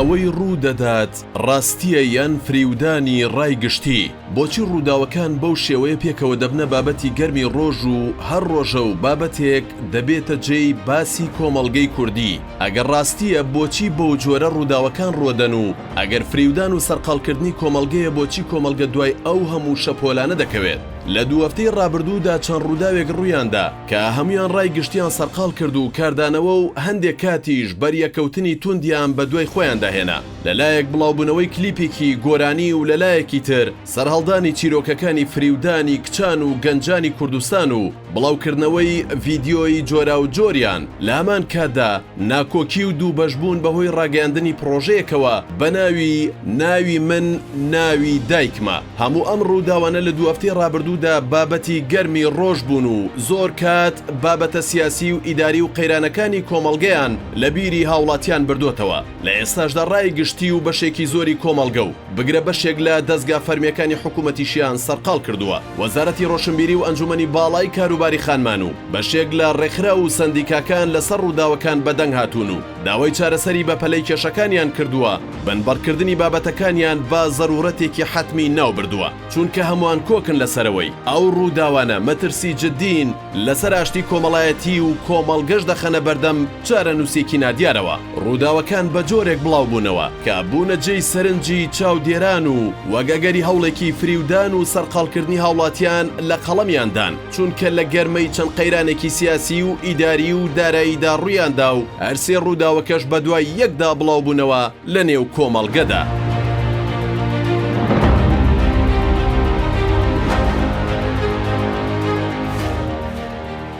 ئەوەی ڕوو دەدات ڕاستییە یان فریودانی ڕای گشتی؟ بۆچی ڕووداوەکان بەو شێوەیە پێکەوە دەبنە بابەتی گەرمی ڕۆژ و هەر ڕۆژە و بابەتێک دەبێتە جێی باسی کۆمەڵگەی کوردی؟ ئەگەر ڕاستییە بۆچی بەو جۆرە ڕووداوەکان ڕووەدەن و ئەگەر فریودان و سەرقاڵکردنی کۆمەڵگەیە بۆچی کۆمەڵگە دوای ئەو هەموو شەپۆلانە دەکەوێت؟ لە دوو هەفتەی ڕابردوودا چەند ڕووداوێک ڕوویاندا کە هەموویان ڕای گشتیان سەرقاڵ کرد و کاردانەوە و هەندێک کاتیش بەریەککەوتنی توندیان بەدوای خۆیاندا هێنا. لە لایەک بڵاوبوونەوەی کلیپێکی گۆرانی و لە لایەکی تر سەرهەڵدانی چیرۆکەکانی فریودانی کچان و گەنجانی کوردستان و بڵاوکردنەوەی ڤیدیۆی جۆراوجۆریان، لە هەمان کاتدا ناکۆکی و دووبەشبوون بەهۆی ڕاگەیاندنی پڕۆژەیەکەوە بە ناوی ناوی من ناوی دایکمە. هەموو ئەم ڕووداوانە لە دوو هەفتەی ڕابردوودا بابەتی گەرمی ڕۆژ بوون و زۆر کات بابەتە سیاسی و ئیداری و قەیرانەکانی کۆمەڵگەیان لە بیری هاوڵاتیان بردۆتەوە. لە ئێستاشدا ڕای گشتی و بەشێکی زۆری کۆمەڵگە و بگرە بەشێک لە دەزگا فەرمیەکانی حکومەتیشیان سەرقاڵ کردووە. وەزارەتی ڕۆشنبیری و ئەنجومەنی باڵای کاروباری خانمان و بەشێک لە ڕێکخراو و سەندیکاکان لەسەر ڕووداوەکان بەدەنگ هاتوون و داوای چارەسەری بەپەلەی کێشەکانیان کردووە، بنبڕکردنی بابەتەکانیان بە زەرورەتێکی حەتمی ناوبردووە، چونکە هەمووان کۆکن لەسەرئەوەی ئەو ڕووداوانە مەترسی جدین لەسەر ئاشتی کۆمەڵایەتی و کۆمەڵگەش دەخەنە بەردەم چارەنووسێکی نادیارەوە. ڕووداوەکان بە جۆرێک بڵاوبوونەوە کە بوونە جێی سەرنجی چاودێران و وەک ئەگەری هەوڵێکی فریودان و سەرقاڵکردنی هاوڵاتیان لە قەڵەمیان دان، چونکە لە گەرمەی چەند قەیرانێکی سیاسی و ئیداری و داراییدا ڕوویاندا و هەرسێ ڕووداوەکەش بەدوای یەکدا بڵاوبوونەوە لەنێو کۆمەڵگەدا.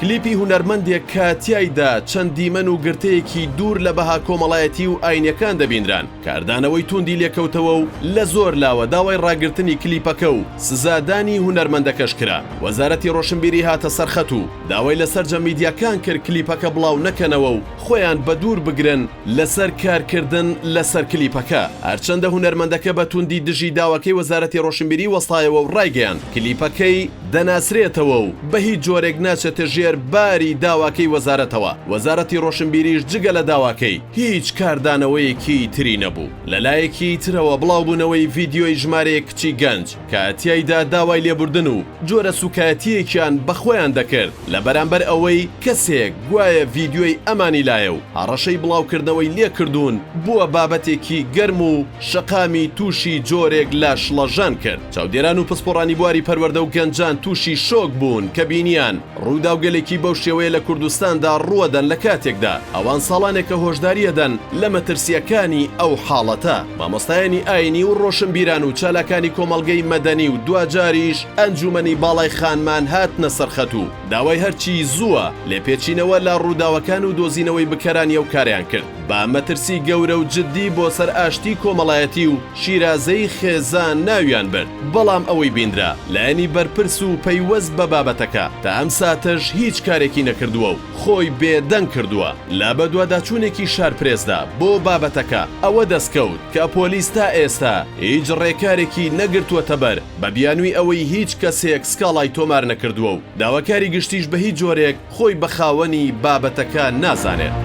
کلیپی هونەرمەندێک کە تیایدا چەند دیمەن و گرتەیەکی دوور لە بەها کۆمەڵایەتی و ئاینیەکان دەبینران، کاردانەوەی توندی لێکەوتەوە و لە زۆر لاوە داوای ڕاگرتنی کلیپەکە و سزادانی هونەرمەندەکەش کرا. وەزارەتی ڕۆشنبیری هاتە سەر خەت و داوای لە سەرجەم میدیاکان کرد کلیپەکە بڵاو نەکەنەوە و خۆیان بەدوور بگرن لەسەر کارکردن لەسەر کلیپەکە. هەرچەندە هونەرمەندەکە بە توندی دژی داواکەی وەزارەتی ڕۆشنبیری وەستایەوە و ڕایگەیاند کلیپەکەی دەناسرێتەوە و بەهیچ جۆرێک ناچێتە ژێر باری داواکەی وەزارەتەوە، وەزارەتی ڕۆشنبیریش جگە لە داواکەی هیچ کاردانەوەیەکی تری نەبوو. لەلایەکی ترەوە بڵاوبوونەوەی ڤیدیۆی ژمارەیەک کچی گەنج کە تیایدا داوای لێبوردن و جۆرە سوکایەتییەکیان بە خۆیان دەکرد لە بەرامبەر ئەوەی کەسێک گوایە ڤیدیۆی ئەمانی لایە و هەڕەشەی بڵاوکردنەوەی لێکردوون بووە بابەتێکی گەرم و شەقامی تووشی جۆرێک لە شڵەژان کرد. چاودێران و پسپۆڕانی بواری پەروەردە و گەنجان تووشی شۆک بوون کە بینیان ڕووداوگەلێکی بەو شێوەیە لە کوردستاندا ڕووەدەن لە کاتێکدا ئەوان ساڵانێکە هۆشدارییەدەن لە مەترسییەکانی ئەو حاڵەتە. مامۆستایانی ئایینی و ڕۆشنبیران و چالاکانی کۆمەڵگەی مەدەنی و دواجاریش ئەنجوومەنی باڵای خانمان هاتنە سەر خەت و داوای هەرچی زووە لێپێچینەوە لە ڕووداوەکان و دۆزینەوەی بکەرانی ئەو کارەیان کرد بە مەترسی گەورە و جددی بۆ سەر ئاشتی کۆمەڵایەتی و شیرازەی خێزان ناویان برد، بەڵام ئەوەی بینرا لایەنی بەرپرس و پەیوەست بە بابەتەکە تا ئەم ساتەش هیچ کارێکی نەکردووە و خۆی بێ دەنگ کردووە. لە بەدواداچوونێکی شارپرێسدا بۆ بابەتەکە ئەوە دەستکەوت کە پۆلیس تا ئێستا هیچ ڕێکارێکی نەگرتووەتەبەر بە بیانووی ئەوەی هیچ کەسێک سکاڵای تۆمار نەکردووە و داواکاری گشتیش بە هیچ جۆرێک خۆی بە خاوەنی بابەتەکە نازانێت.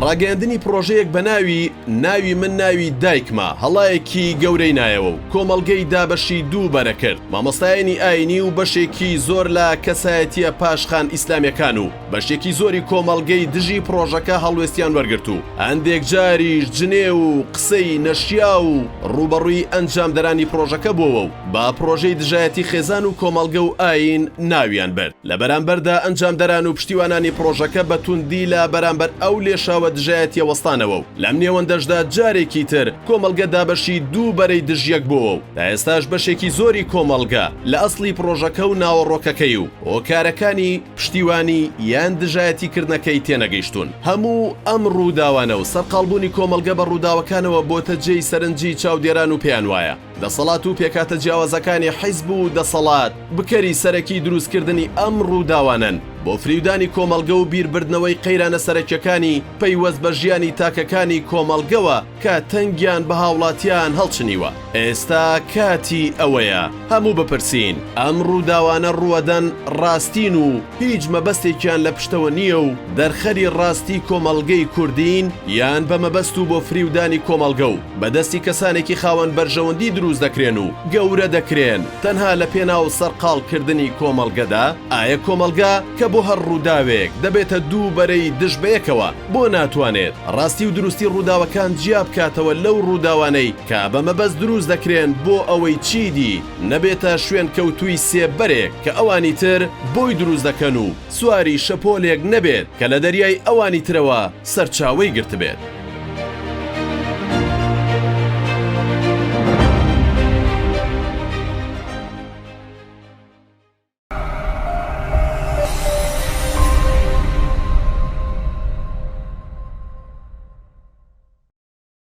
ڕاگەیاندنی پڕۆژەیەک بە ناوی، ناوی من ناوی دایکمە، هەڵایەکی گەورەی نایەوە و کۆمەڵگەی دابەشی دوو بەرە کرد، مامۆستایانی ئایینی و بەشێکی زۆر لە کەسایەتییە پاشخان ئیسلامییەکان و بەشێکی زۆری کۆمەڵگەی دژی پڕۆژەکە هەڵوێستیان وەرگرت و هەندێک جاریش جنێو و قسەی نەشیاو و ڕووبەڕووی ئەنجامدەرانی پڕۆژەکە بۆوە و بە پڕۆژەی دژایەتی خێزان و کۆمەڵگە و ئایین ناویان برد. لە بەرامبەردا ئەنجامدەران و پشتیوانانی پڕۆژەکە بە توندی لە بەرامبەر ئەو لێشاوە دژایەتیە وەستانەوە و لەم نێوەندەشدا جارێکی تر کۆمەڵگە دابەشی دوو بەرەی دژیەک بۆوە و تا ئێستاش بەشێکی زۆری کۆمەڵگە لە ئەسڵی پڕۆژەکە و ناوەڕۆکەکەی و هۆکارەکانی پشتیوانی یان دژایەتی کردنەکەی تێنەگەیشتوون. هەموو ئەم ڕووداوانە و سەرقاڵبوونی کۆمەڵگە بە ڕووداوەکانەوە بۆتە جێی سەرنجی چاودێران و پێیان وایە. دەسەڵات و پێکهاتە جیاوازەکانی حیزب و دەسەڵات بکەری سەرەکی دروستکردنی ئەم ڕووداوانەن بۆ فریودانی کۆمەڵگە و بیربردنەوەی قەیرانە سەرەکیەکانی پەیوەست بە ژیانی تاکەکانی کۆمەڵگەوە کە تەنگیان بە هاوڵاتیان هەڵچنیوە. ئێستا کاتی ئەوەیە هەموو بپرسین ئەم ڕووداوانە ڕووەدەن ڕاستین و هیچ مەبەستێکیان لە پشتەوە نییە و دەرخەری ڕاستی کۆمەڵگەی کوردین یان بە مەبەست و بۆ فریودانی کۆمەڵگە و بە دەستی کەسانێکی خاوەن بەرژەوەندی دروست دەکرێن و گەورە دەکرێن تەنها لە پێناو سەرقاڵ کردنی کۆمەڵگەدا؟ ئایە کۆمەڵگە کە بۆ هەر ڕووداوێک دەبێتە دوو بەرەی دژ بەیەکەوە بۆ ناتوانێت ڕاستی و دروستی ڕووداوەکان جیا بکاتەوە لەو ڕووداوانەی کە بە مەبەست دروست دەکرێن بۆ ئەوەی چیدی نەبێتە شوێنکەوتووی سێبەرێک کە ئەوانی تر بۆی دروست دەکەن و سواری شەپۆلێک نەبێت کە لە دەریای ئەوانی ترەوە سەرچاوەی گرتبێت.